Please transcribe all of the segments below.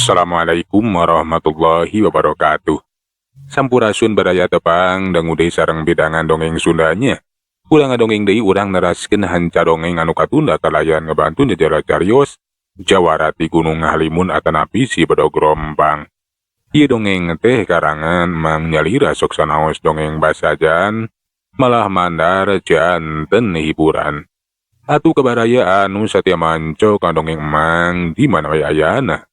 Assalamualaikum warahmatullahi wabarakatuh. Sampurasun baraya tepang dangu deui sareng bidangan dongeng Sundanya. Urang ngadongeng deui, urang neraskeun hanca dongeng anu katunda kalayan ngabantu nyejarah carios Jawara ti Gunung Halimun atanapi si Bedog Rompang. Ieu dongeng teh karangan Mang Nyalira, sok sanaos dongeng basajan malah mandar janten hiburan. Atuh ka baraya anu satia manco ka dongeng Emang di mana we ayana.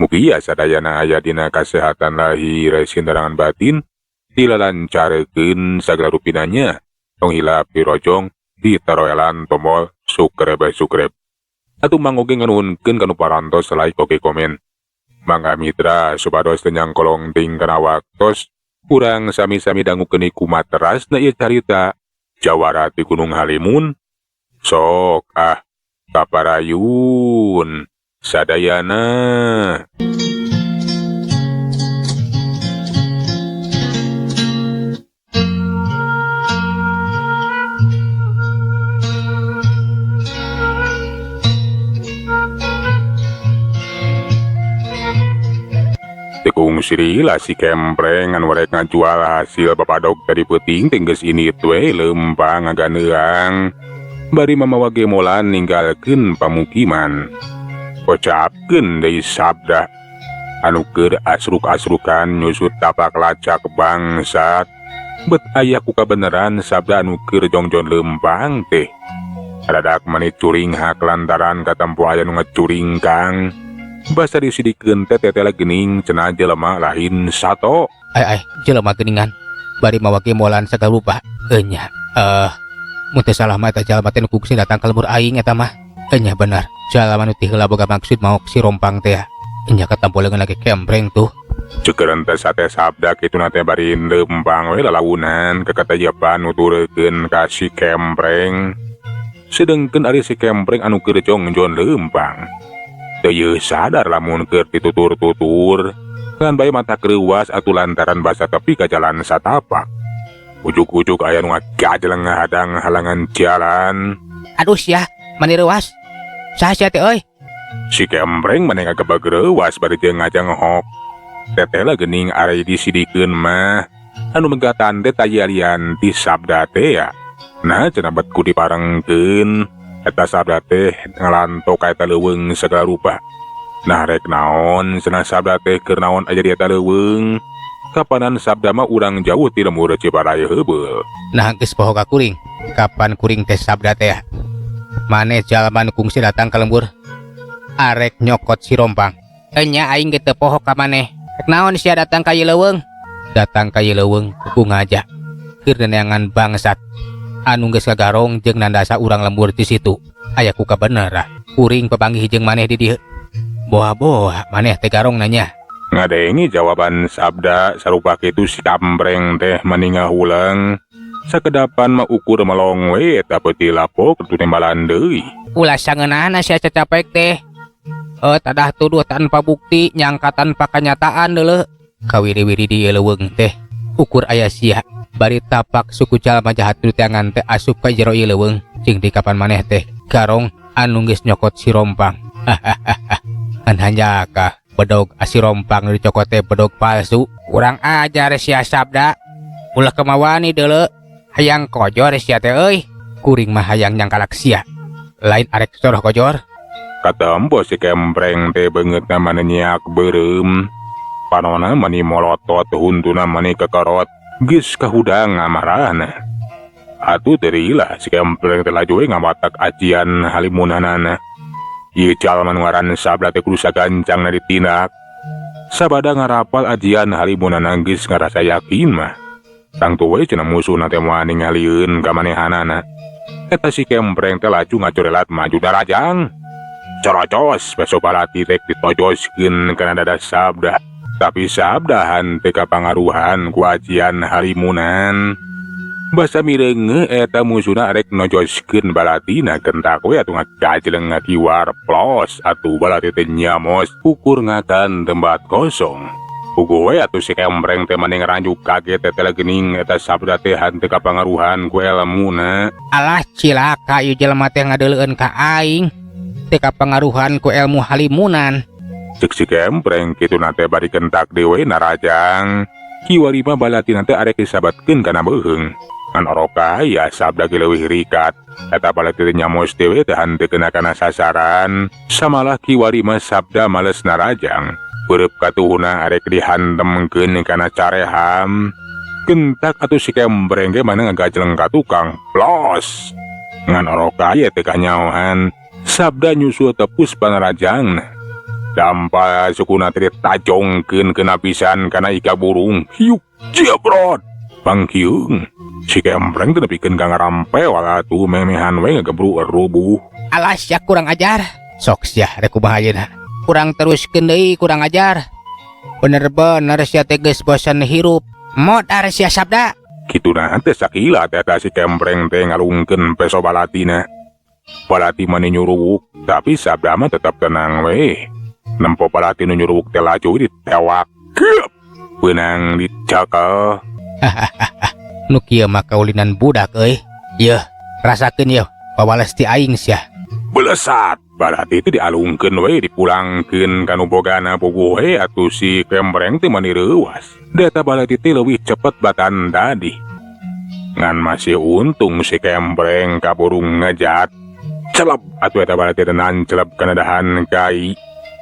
Mugia sadayana aya dina kasehatan lahir sindarangan batin, dilalancarkeun sagala rupinanya. Tong hilap dirojong, ditaroelan tombol subscribe subscribe. Atuh Mang oge nganuhunkeun kanu parantos like oge komen. Mangga mitra, supados teu nyangkolong ting kana waktos, urang sami-sami dangukeun kumaha terasna ieu carita Jawara ti Gunung Halimun. Sok ah, kaparayun sadayana. Teu kungsi lah si Kempreng anu rek ngajual hasil bapadog tadi peuting teh geus indit we leumpang ngaganeang bari mamawa gemolan ninggalkeun pamukiman. Kocapkeun deui Sabda anu keur asruk-asrukan nyusut tapak lacak bangsat. Bet aya ku kabeneran Sabda anu keur jongjon leumpang teh. Rada mani curinghak lantaran katempo aya nu ngacuringkang. Basa disidikeun teh tetela geuning cenah jelema lain sato. Ay ay, jelema geuningan bari mawa gemolan sagala rupa. Enya, mun teu salah mah eta jalma teh nu kungsi datang ka lembur aing eta mah. Enya bener, jalma nu ti heula boga maksud maok si Rompang teh. Enya katempo leungeun lagi Kempreng tuh. Ceukeun teh sate Sabda kitu na teh bari leumpang we lalaunan kekatajepan nuturkeun ka si Kempreng. Sedengkeun ari si Kempreng anu keur jongjon leumpang. Teu yeuh sadar lamun keur ditutur-tutur. Ngan bae mata kreuwas atuh lantaran basa tepi ka jalan satapak. Ujug-ujug aya nu ngagaleng ngahadang halangan jalan. Aduh sia, mani reuwas. Saha sia teh euy? Si Kempreng mani ngagebeg reuwas bari jeung ngajengok. Teteh geuning ari disidikeun mah. Anu megatan teh tayalian ti Sabda teh ya. Nah cenah bet ku diparengkeun. Eta Sabda teh ngalantok ka eta leuweung sagala rupa. Nah rek naon cenah Sabda teh keur naon aja di eta leuweung. Kapanan Sabda mah urang jauh ti lembur Ciparay heubeul. Nah geus poho ka kuring. Kapan kuring teh Sabda teh ya? Maneh jalma nu kungsi datang ka lembur arek nyokot si Rompang. Enya aing ge teu poho ka maneh. Rek naon sia datang ka ieu leuweung? Datang ka ieu leuweung ku ngaja. Keur neneangan bangsat anu geus kagarong jeung nandasa urang lembur di situ. Aya ku kabener kuring papanggih jeung maneh di dieu. Boa-boa maneh teh garong nanya. Ngadengi jawaban Sabda sarupa kitu si Kampreng teh mani ngahuleng. Sakedapan mah ukur melong we eta peuti lapok tu tembalan deui. Ulah sangeunahna sia cacapek teh. Tadah tuduh tanpa bukti, nyangka tanpa kenyataan deuleu. Kawiri-wiri di ieu leuweung teh ukur aya sia. Bari tapak suku jalma jahat nu teangan teh asup ka jero ieu leuweung. Jeung di kapan maneh teh garong anu geus nyokot si Rompang. Ngan hanjakah bedog si Rompang nu dicokot teh bedog palsu. Kurang ajar sia Sabda. Ulah kemawani deuleu. Hayang kojor sia teh euy. Kuring mah hayang nyangkalak sia. Lain arek soroh kojor. Katempo si Kempreng teh beungeutna mani nyiak beureum. Panona mani molotot, huntuna mani kekerot. Geus kahudang amarahna. Atuh terilah si Kempreng teh laju we ngawatak ajian halimunanana. Ieu jalma nu ngaran Sabda teh kudu sagancangna ditindak. Sabada ngarapal ajian halimunana geus ngarasa yakin mah. Tangtu we cenah musuhna teh moal ningalieun ka manehanana. Eta si Kempreng teh laju ngacorelat maju darajang. Corocos peso balati rek ditojoskeun kana dada Sabda. Tapi Sabda henteu kapangaruhan ku ajian halimunan. Basa mireungeun eta musuhna rek nojoskeun balatina gentak we atuh ngagajleng ngakiwar plos atuh balati teh nyamos ukur ngakan tempat kosong. Puguh we atuh si Kempreng teh mani ngaranjuk kaget teh geuning eta Sabda teh henteu kapangaruhan ku elmuna. Alah cilaka ieu jelema teh ngadeuleueun ka aing. Teu kapangaruhan ku elmu halimunan. Cek si Kempreng kituna teh bari kentak deui narajang. Kiwari mah balatina teh arek disabatkeun kana beuheung. Ngan oroka ya sabda ge leuwih rikat. Eta balati teh nyamos deui teh henteu kena kana sasaran. Samalah kiwari mah sabda males narajang. Beureub katuhuna arek dihantemkeun kana careham. Gentak atuh si Kembreng ge mana ngagajleng ka tukang. Plos. Ngan oroka ye teu kanyaohan. Sabda nyusul tepus panarajangna. Dampa sukuna teh ditajongkeun keuna pisan kana ika burung. Hiuk jebrot. Pangkiung. Si Kembreng teh nepikeun ka ngarampeol atuh memehan we ngagebruk rubuh. Alas sia kurang ajar. Sok sia rek kumaha ayeuna. Kurang teruskeun deui kurang ajar. Bener-bener sia teh geus bosen hirup. Modar sia sabda. Kituna teh sakilat eta si Kembreng teh ngalungkeun peso balatina. Balati mah nyuruwuk, tapi sabda mah tetep tenang we. Nempo balati nu nyuruwuk teh laju ditewak. Geup! Beunang dicakel. Nu kieu mah kaulinan budak euy. Yeuh, rasakeun yeuh pawales ti aing sia. Belesat, balati teh dialungkeun we dipulangkeun ka nu bogana puguh we atuh si Kembreng teh mani reuwas. Deta balati teh leuwih cepet batan tadi. Ngan masih untung si Kembreng kaburu ngejat. Celep atuh eta balati teh nancelep kana dahan kai.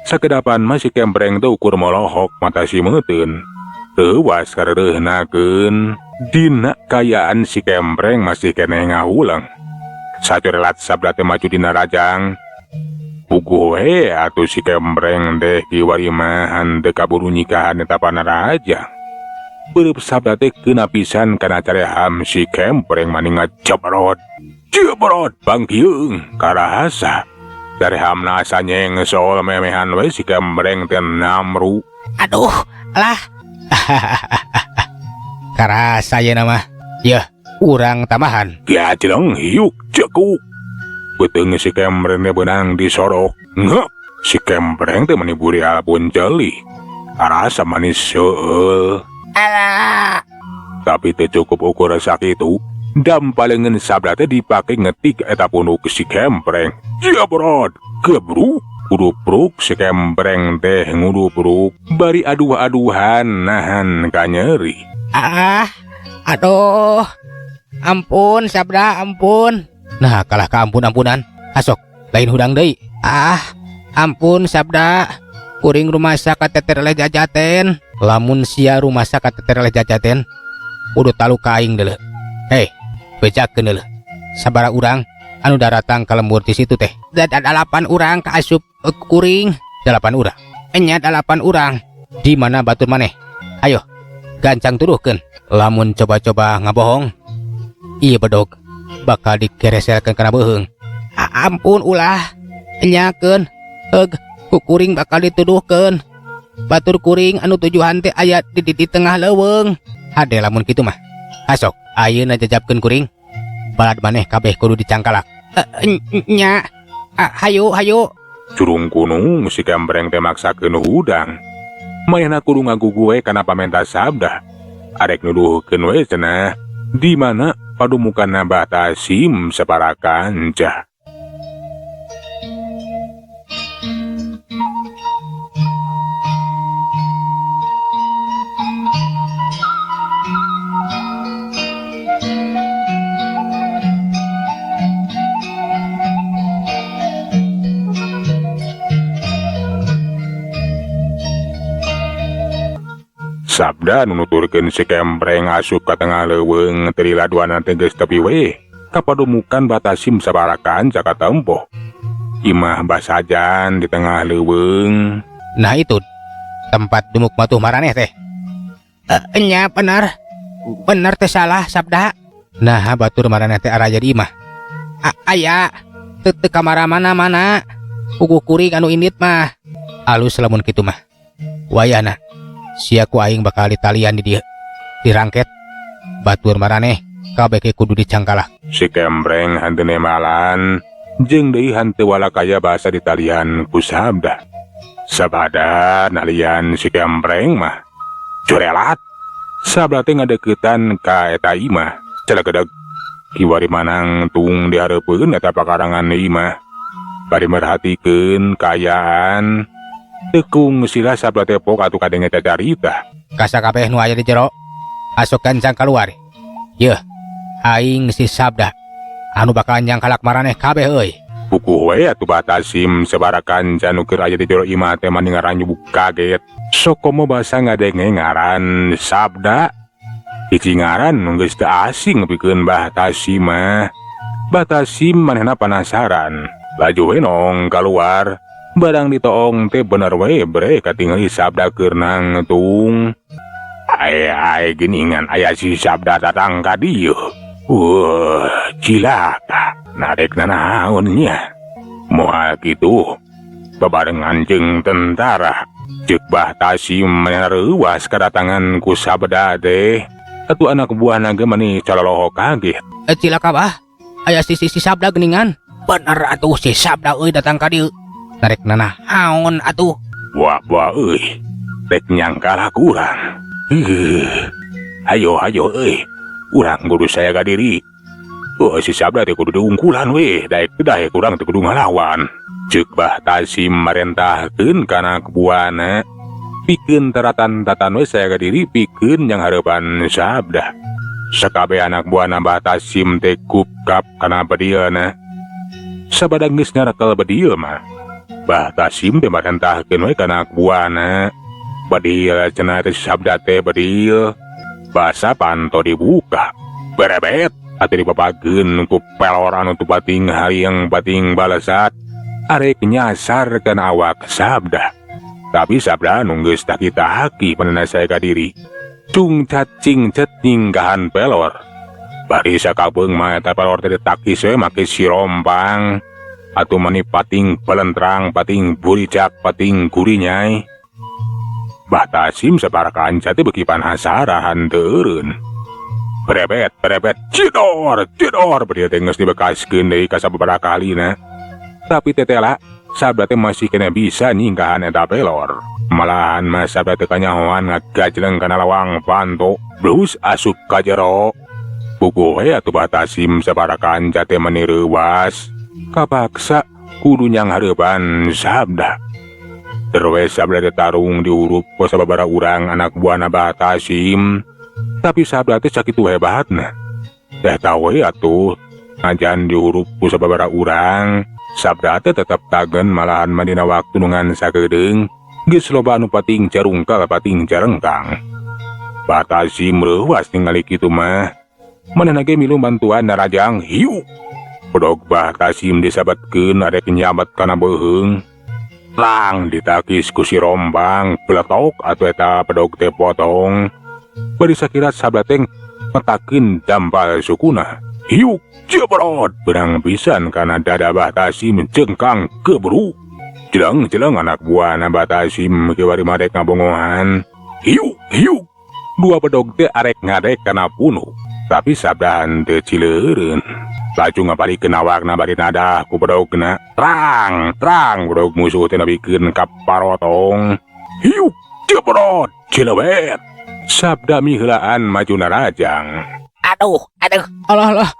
Sakedapan mah si Kembreng teh ukur molohok mata si meuteun. Reuwas kareureunahkeun. Dina kayaan si Kembreng masih keneh ngahulang. Sacorelat sabda teh maju dina rajang. Puguh we atuh si Kembreng teh kiwari mah henteu kaburu nyikahan eta panarajang. Beureub sabda teh keuna pisan kana careham si Kembreng mani ngajebrot. Jebrot bangkiung karasa. Carehamna asa nyengsol memehan we si Kembreng teh namru. Aduh, lah. Karasa yeuna mah. Yeuh, urang tambahan. Gajleng hiuk cekuk. Beuteung si Kembreng teh beunang disorok. Ngep, si Kembreng teh mani burial punceulih. Karasa manis seueul. Alah. Tapi teu cukup ukur sakitu. Dampaleungeun sabda teh dipake ngetik eta punuk si Kembreng. Jebrot, gebruk. Kudupruk si Kembreng teh ngudupruk. Bari aduh-aduhan nahan kanyeri. Ah, aduh. Ampun sabda, ampun. Nah, kalah ka ampun-ampunan. Asok, lain hudang deui. Ah, ampun sabda. Kuring rumasa ka tetereleh jajaten. Lamun sia rumasa ka tetereleh jajaten, kudu talu ka aing deuleu. Hei, bejakeun deuleu. Sabaraha urang anu daratang ka lembur ti situ teh? 8 urang ka asup kuring. 8 urang. Enya 8 urang. Di mana batur maneh? Ayo, gancang tuduhkeun. Lamun coba-coba ngabohong, ieu bedog bakal dikereselkeun kana beuheung. Ampun ulah, enyakeun. Heug, ku kuring bakal dituduhkeun. Batur kuring anu tujuhan teh aya di tengah leuweung. Hade lamun kitu mah. Asok, ayeuna jajabkeun kuring. Balad maneh kabeh kudu dicangkalak. Nya. Hayu, hayu. Curung kunung si Kembreng teh maksakeun hudang. Manehna kudu ngagugu we kana pamenta sabda. Arek nuduhkeun we cenah di mana padumukanna Mbah Tasim sapara kanca. Sabda nunuturkeun si Kembreng asup ka tengah leuweung teu diladuana teh geus tepi we. Kapadumukan Mbah Tasim sabaraha kanca katempoh. Imah basajan di tengah leuweung. Nah itu tempat dumuk matuh maraneh teh. Nya bener. Bener teh salah sabda. Nah batur maraneh teh araya di imah. Aya teu teu kamara mana-mana. Puguh kuring anu indit mah. Alus lamun kitu mah. Wayahna sia ku aing bakal ditalian di dieu. Dirangket batur maraneh kabeh ge kudu dicangkalak. Si Kembreng henteu nemalan jeung deui henteu walakaya basa ditalian ku sabda. Sabada nalian si Kembreng mah curelat. Sabda teh ngadeuketan ka eta imah. Celegedeg kiwari manang tung dihareupeun eta pakarangan imah. Bari merhatikeun kaayaan Teu kungsila Sabda teh pok atuh kadenge cacarita. Ka sakabeh nu aya di jero asup gancang kaluar. Yeuh, aing si Sabda anu bakal nyangkalak maraneh kabeh euy. Puguh we atuh Bah Tasim sabaraha kanca nu keur aya di jero imah teh mani ngaranyubuk kaget. Sokomo basa ngadenge ngaran Sabda. Hiji ngaran nu geus teu asing pikeun Bah Tasim mah. Bah Tasim manehna panasaran. Laju we nong kaluar. Barang ditoong teh bener we bre katingali Sabda keur nangtung. Ae ae geuningan aya si Sabda datang ka dieu. Wah, cilaka. Narek nanaon nya. Moal kitu babarengan jeung tentara. Ceuk Bah Tasim manehna reuwas kadatangan ku Sabda teh. Atuh anak buahna ge mani caloloho kaget. Eh, cilaka Bah, aya si si, si Sabda geuningan. Bener atuh si Sabda euy datang ka dieu. Narek nanaon atuh. Wah wah euy. Rek nyangkalah kurang. Ih. Hayo hayo euy. Urang kudu sayaga diri. Oh, si Sabda teh kudu diungkulan we, daek teu daek urang teh kudu ngalawan. Ceuk Bah Tasim marentahkeun ka anak buahna. Pikeun taratan-tatan we sayaga diri pikeun nyanghareupan Sabda. Sakabeh anak buahna Bah Tasim teh kupkap kana bedilna. Sabada geus nyarekel bedil mah, Bah Tasim teh marentahkeun we ka anak buahna. Bedil cenah teh si Sabda teh bedil. Basa panto dibuka. Berebet atuh dibabageun ku pelor anu teu pating hayang pating balesat. Arek nyasar kana awak Sabda. Tapi Sabda nu geus taki-taki manehna sayaga diri. Cungcat cingcet nyinggahan pelor. Bari sakabeung mah eta pelor teh ditakis we make si rompang. Atuh mani pating belentrang, pating buricak, pating gurinyai. Bah Tasim sabaraha kanca teh beuki panasaran teu eureun. Berebet, berebet, cidor, cidor, bedil teh geus dibekaskeun deui ka sababaraha kalina. Tapi tetela, Sabda teh masih kena bisa nyingkahan eta pelor. Malahan mah Sabda teh kanyahoan ngagajleng kana lawang panto, blus asup ka jero. Puguh we atuh Bah Tasim sabaraha kanca teh mani reuwas. Kapaksa kudu nyanghareupan Sabda. Terus Sabda teh tarung dihurup ku sababaraha urang anak buahna Bah Tasim. Tapi Sabda teh sakitu hebatna. Teh tahu we atuh najan dihurup ku sababaraha urang, Sabda teh tetep tagen malahan mah dina waktu nu ngan sakedeung geus loba anu pating carungkal pating carengkang. Bah Tasim reuwas ningali kitu mah. Manehna ge milu bantuan narajang hiu. Bedog Bah Tasim disabetkeun arek nyabat kana beuheung. Lang ditakis ku si rombang, beletok atuh eta bedog teh potong. Bari sakirat Sabda teh metakeun dampal sukuna. Hiuk jebrot beurang pisan kana dada Bah Tasim cengkang kebruk. Jeleng-jeleng anak buahna Bah Tasim kiwari madek ngabongohan. Hiuk hiuk. Dua bedog teh arek ngadek kana punuk. Tapi Sabda henteu cileureun. Laju ngabalikeun awakna bari nadah ku bedogna. Trang, trang bedog musuh teh nepikeun ka parotong. Hiuk jebrot cilebet. Sabda miheulaan maju narajang. Aduh, aduh, alah alah.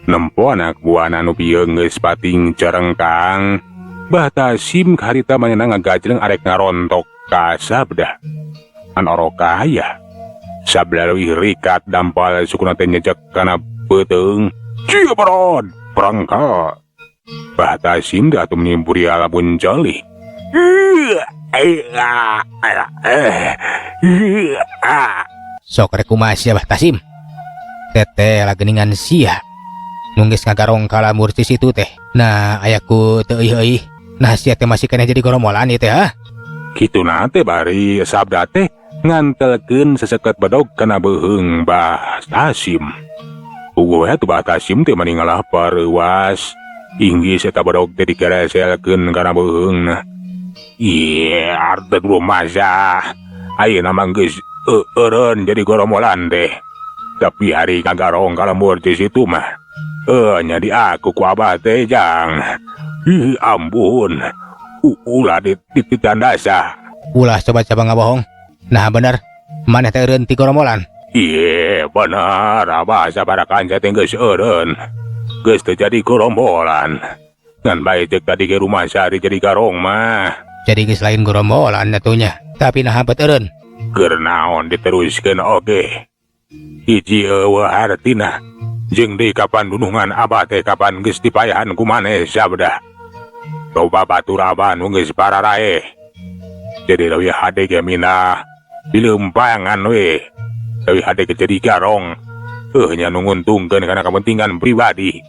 Nempo anak buahna nu pieung geus pating carengkang. Bah Tasim harita manehna ngagajleng arek ngarontok ka Sabda. An orok aya. Sabda leuwih rikat dampal sukuna teh nyejek kana beuteung. Cibrod, prangka. Bah Tasim teh atuh meni burial bunjali. Sok rek kumaha sia Bah Tasim? Teteh lageningan sia. Nu geus ngagarong ka lamur ti situ teh. Nah, aya ku teu euih-euih. Nah, sia teh masih keneh jadi goromolan ieu teh, hah? Kituna teh bari Sabda teh ngantelkeun seseket bedog kana beuheung Bah Tasim. Puguh we atuh Bah Tasim teh mani ngalah pareuwas. Inggis eta bedog teh dikereselkeun kana beuheungna. Ieu arteu rumasa. Ayeuna mah geus eureun jadi goromolan teh. Tapi hari ngagarong ka lembur ti situ mah. Nya diaku ku abah teh jang. Ih, ampun. Ulah ditandasa. Ulah coba-coba ngabohong. Nah bener, maneh teh eureun ti goromolan. Iye, bener, abah sabaraha kanca teh geus eureun. Geus teu jadi gorombolan. Ngan bae ceuk tadi ge rumah sari jadi garong mah. Jadi geus lain gerombolan atuh nya. Tapi naha bet eureun? Keur naon diteruskeun oge. Hiji euweuh artina. Jeung deui kapan dunungan Abah teh kapan geus dipayahan ku maneh, Sabda. Loba batur Abah nu geus pararaeh. Jadi leuwih hade ge minah dileumpangan we. Leuwih hade ge jadi garong. Heuh nya, nu nguntungkeun kana kepentingan pribadi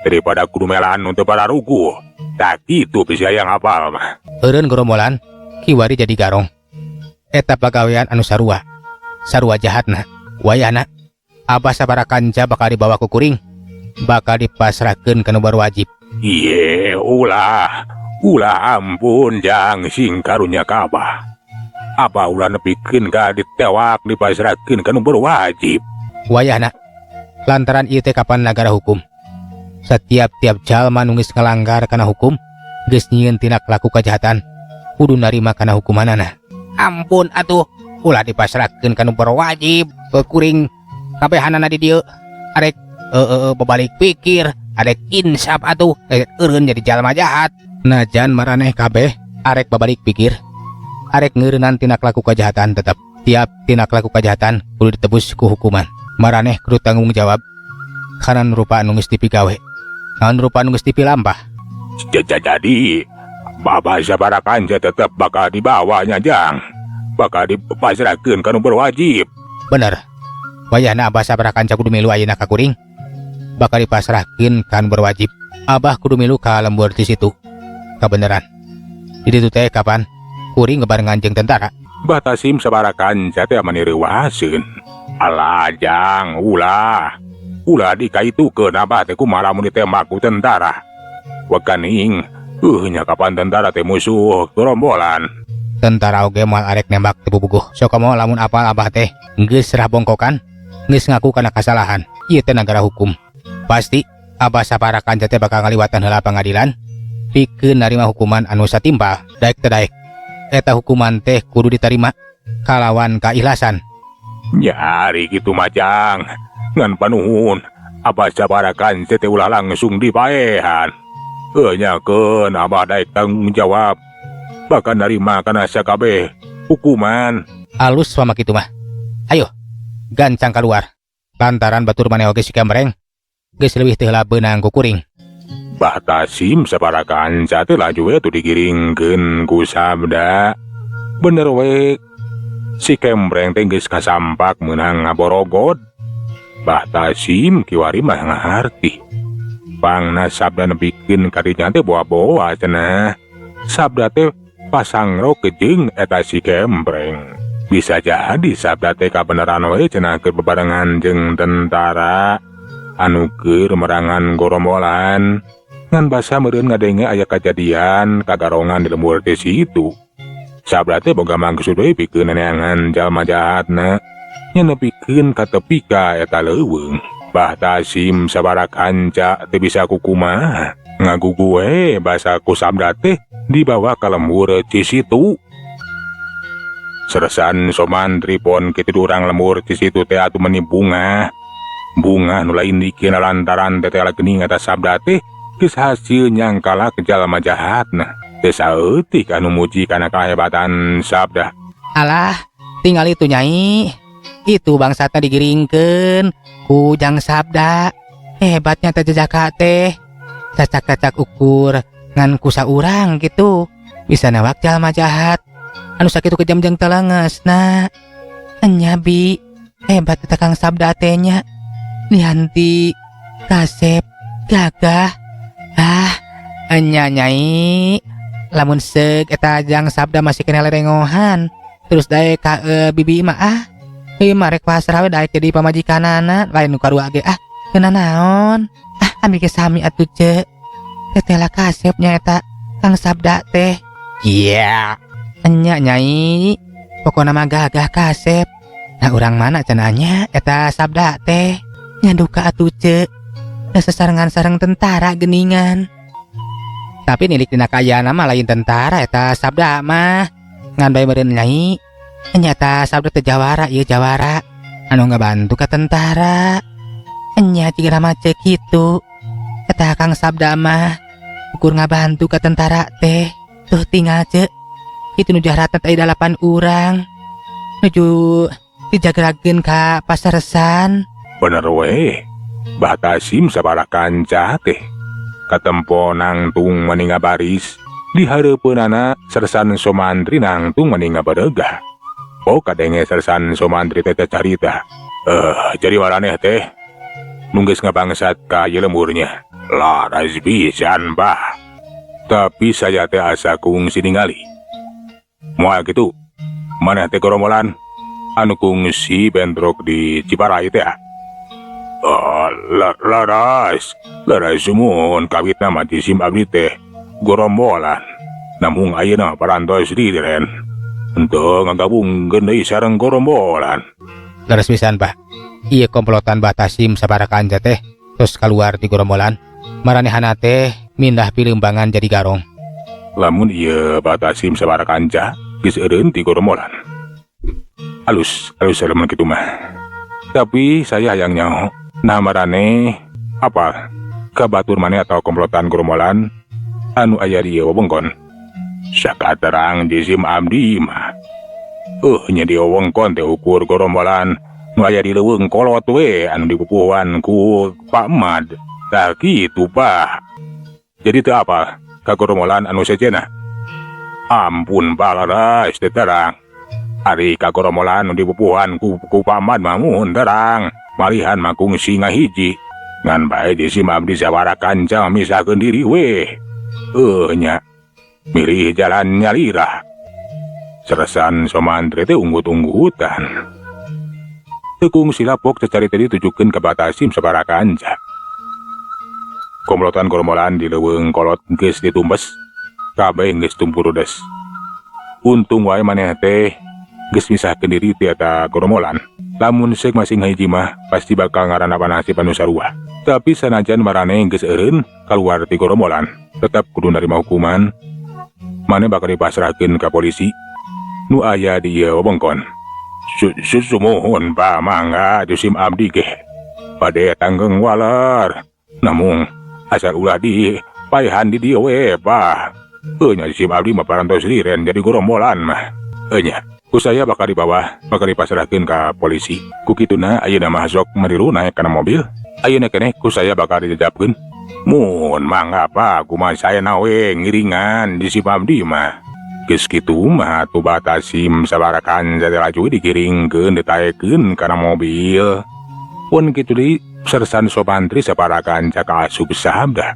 daripada kudu melaan nu teu pararuguh. Tak kitu bisi hayang apal mah. Eureun gerombolan kiwari jadi garong. Eta pagawean anu sarua. Sarua jahatna. Wayahna Abah sabara kanca bakal dibawa ku kuring. Bakal dipasrahkeun ka nu berwajib. Iye, ulah. Ulah, ampun, Jang, sing karunya ka Abah. Abah ulah nepikeun ka ditewak dipasrahkeun ka nu berwajib. Wayahna lantaran ieu teh kapan nagara hukum. Setiap tiap jalma nu geus ngalanggar kana hukum, geus nyieun tindak laku kejahatan, kudu narima kana hukumanana. Ampun atuh, ulah dipasrahkeun ka nu berwajib. Kuring kabehanana di dieu arek babalik pikir, arek insaf atuh, eureun jadi jalma jahat. Najan maraneh kabeh arek babalik pikir, arek ngeureunnan tindak laku kejahatan, tetep tiap tindak laku kejahatan kudu ditebus ku hukuman. Maraneh kudu tanggung jawab kana rupa anu geus dipigawe, naon rupa anu geus dipilampah. Jadi Abah sabara kanca tetep bakal dibawanya, Jang. Bakal dipasrahkeun ka nu berwajib. Bener. Wayahna Abah sabara kanca kudu milu ayeuna ka kuring, bakal dipasrahkeun ka nu berwajib. Abah kudu milu ka lembur di situ. Kabeneran di ditu teh kapan kuring ngebarengan jeung tentara. Bah Tasim sabara kanca teh mani reuaseun. Alah, Jang, ulah. Ulah dikaitukeun, Abah teh kumaha lamun ditembak ku tentara. Wekaning, nya kapan tentara teh musuh gerombolan. Tentara oge moal arek nembak teu puguh. Sok komo lamun apal Abah teh geus serah bongkokan, geus ngaku kana kasalahan. Ieu teh nagara hukum. Pasti Abah sapara kanca teh bakal ngaliwatan heula pangadilan pikeun narima hukuman anu satimpal. Daek teu daek, eta hukuman teh kudu ditarima kalawan kaikhlasan. Nyari gitu mah, Jang. Ngan panuhun, Abah sabara kanca teh ulah langsung dipaehan. Heuh nyakeun Abah daek tanggung jawab. Bahkan narima kana sakabeh hukuman. Alus sama kitu mah. Ayo, gancang keluar. Lantaran batur maneh oge si Kembreng geus leuwih teu heula beunang ku kuring. Bah Tasim sabara kanca teh laju we tuh digiringkeun ku Sabda. Bener we, si Kembreng teh geus kasampak meunang ngaborogod. Bah Tasim kiwari mah ngaharti. Pangna Sabda nepikeun ka dinya teh boa-boa cenah. Sabda teh pasangro jeung eta si Kembreng. Bisa jadi Sabda teh kabeneran we cenah keur bebarengan jeung tentara anu keur merangan gorombolan. Ngan basa meureun ngadenge aya kajadian kagarongan di lembur teh situ. Sabda teh boga maksud we pikeun neneangan jalma jahatna, nya nepikeun ka tepi ka eta leuweung. Bah Tasim sabara kanca teu bisa kukumaha. Ngagugu we basa ku Sabda teh dibawa ka lembur Cisitu. Sersan Somantri pon kitu urang lembur Cisitu teh atuh meni bungah. Bungah nu lain dikina lantaran tetela geuning eta Sabda teh geus hasil nyangkala ke jalma jahatna. Teu saeutik anu muji kana kahebatan Sabda. Alah, tinggal itu, Nyai. Itu bangsatna digiringkeun ku Jang Sabda. Hebatnya teh jejaka teh. Cacak-cacak ukur ngan ku saurang gitu. Bisa nawak jalma jahat. Anu sakitu kejam jeung telengesna. Enya bi, hebat eta Kang Sabda teh nya. Lianti, kasep, gagah. Ah, enya, Nyai. Lamun seuk eta Jang Sabda masih kena lerengohan. Terus daek ka bibi mah, ah. Bibi mah rek pasrah we daek jadi pamajikanana, lain nu kadua ge, ah. Kena naon? Ah, ambil ke sami atuh, Ce. Tetela kasepnya eta Kang Sabda teh. Iya. Enya, Nyai. Pokona mah gagah kasep. Nah, urang mana cenanya eta Sabda teh? Nya duka atuh, Ce. Da sesarengan sareng tentara geningan. Tapi nilik dina kaayaan mah lain tentara eta Sabda mah. Ngan bae meureun, Nyai. Nyata Sabda teh jawara ieu, jawara. Anu ngabantu ka tentara. Enya jiga mah cek kitu. Eta Kang Sabda mah ukur ngabantu ka tentara teh. Tuh tinggal, Ce. Kitu nu jaratna teh dalapan urang. Nuju dijagrageun ka pasersan. Bener we. Bah Tasim sabaraha kanca teh. Katempo nangtung mani ngabaris. Di hareupeunana Sersan Somantri nangtung mani ngabaregah. Oh kadenge Sersan Somantri teh carita. Jadi maraneh teh nu geus ngabangsat ka ieu lemburnya. Laras pisan, Bah. Tapi saya teh asa kungsi ningali. Moal kitu. Maneh teh gorombolan anu kungsi bentrok di Ciparai teh. Oh, laras. Laras sumuhun kawitna mah jisim abdi teh gorombolan. Namung ayeuna parantos liren. Henteu ngagabungkeun deui sareng gorombolan. Leres pisan, Bah. Ieu komplotan Bah Tasim sabaraha kanca teh terus keluar di gorombolan. Maranehana teh mindah pilembangan jadi garong. Lamun ieu Bah Tasim sabaraha kanca geus eureun ti gorombolan. Alus, alus lamun kitu mah. Tapi saya hayang nyaho, nah marane apa ka batur maneh atau komplotan gorombolan anu aya di ieu wewengkon. Sakaterang jisim abdi mah. Nya di wewengkon teh ukur gorombolan nu aya di leuweung kolot we anu dipupuhuan ku Pak Mad. Tah kitu, Pak. Jadi teu apa ka gorombolan anu sejenna? Ampun, Pak, laras teu terang. Ari ka gorombolan nu dipupuhuan ku Pak Mad mah mun terang. Malihan mah kungsi ngahiji. Ngan bae jisim abdi sabaraha kanca misahkeun diri we. Nya milih jalan nyalira. Sersan Somantri teh unggut-unggutan. Teu kungsi lapok cacarita ditujukeun ka Bah Tasim sabaraha kanca. Komplotan gorombolan di leuweung kolot geus ditumbes, kabeh geus tumpurudes. Untung wae maneh teh geus misahkeun diri ti eta gorombolan. Lamun seuk masing hiji mah pasti bakal ngaranapa nasib anu sarua. Tapi sanajan maraneh geus eureun kaluar ti gorombolan, tetap kudu narima hukuman. Maneh bakal dipasrahkeun ka polisi nu aya di ieu wewengkon. Sumuhun, Pak, mangga jisim abdi ge. Bade tanggeng waler. Namung asal ulah di paehan di dieu we, Pak. Nya jisim abdi mah parantos liren jadi gorombolan mah. Nya, ku saya bakal dibawa, bakal dipasrahkeun ka polisi. Ku kituna ayeuna mah sok marilu naek kana mobil. Ayeuna keneh ku saya bakal dijajabkeun. Mun mangga, Pak, kumaha saena we ngiringan jisim abdi mah. Geus kitu mah atuh Bah Tasim sabaraha kanca teh laju digiringkeun ditaekeun kana mobil. Pun kitu deui Sersan Somantri sabaraha kanca kaasup sabda.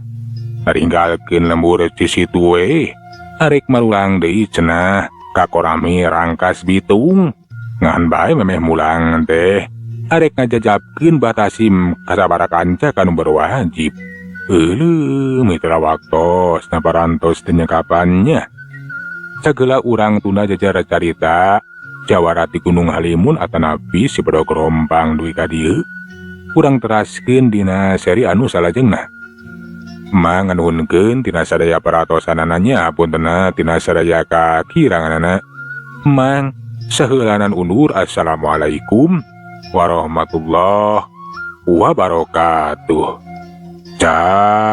Naringgalkeun lembur di situ we. Arek marulang deui cenah ka Koramil Rangkas Bitung. Ngan bae memeh mulang teh arek ngajajabkeun Bah Tasim ka sabaraha kanca ka nu berwajib. Euleuh mitra waktos naparantos teh nyekapannya. Sagala urang tunda jajar carita jawara ti Gunung Halimun atanapi si Bedog Rompang dugi ka dieu. Urang teraskeun dina seri anu salajengna. Mang nganuhunkeun tina sadaya peratosanana nya, puntenna tina sadaya kakiranganana. Mang saheulanan undur. Assalamualaikum warahmatullahi wabarakatuh. Cah.